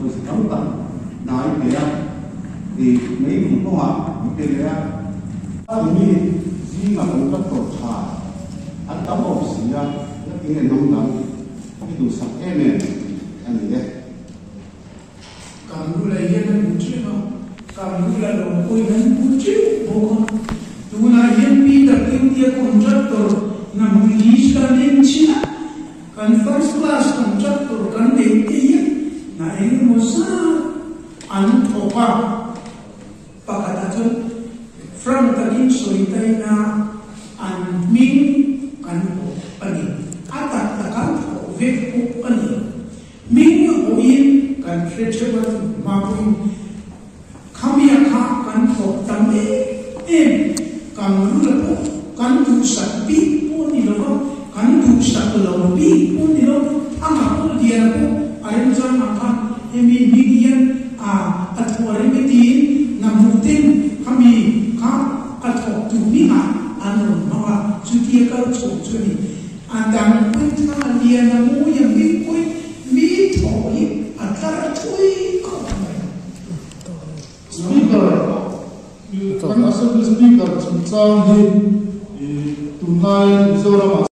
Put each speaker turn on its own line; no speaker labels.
Pawisa tam tak hna i pe a, i meilung kawngah i pe leh a. Tumi zinga contractor tha an tam awm si a, ngatinge hnam dang i duhsak em em a ni e.
Kamrula hian a hmu teuh a, Kamrula lo pawhin an hmu teuh bawk a. Tunah hian PWD a contractor hna hmu list kan en chin a, kan first class contractor kan neih te hian hna eng emaw zat an thawk a. Pakhatah chuan frank takin sawi taina an hming kan hawh a ni. A tak taka thawh vek pawh a ni. Hming hawhin kan hre theuh a chu hma pawhin khamia kha kan thawk tam em em, kan rula pawh kan duhsak bik pawh ni lo va, kan duhsak lo bik pawh ni lo, thanga pawh liana pawh a remchang ang khan hemi hming hian a a thawh a rem e tiin nahmuh ten khami kha a thawk tu hmingah an rawn hmang a, chutia kal chhoh chu a ni. A dang pawhin thla a lian a mawi a hming pawhin mi thawh hi a tlar thui khawp mai.
Speaker, Kan Assembly Speaker chungchang hi tunlai Mizoramah.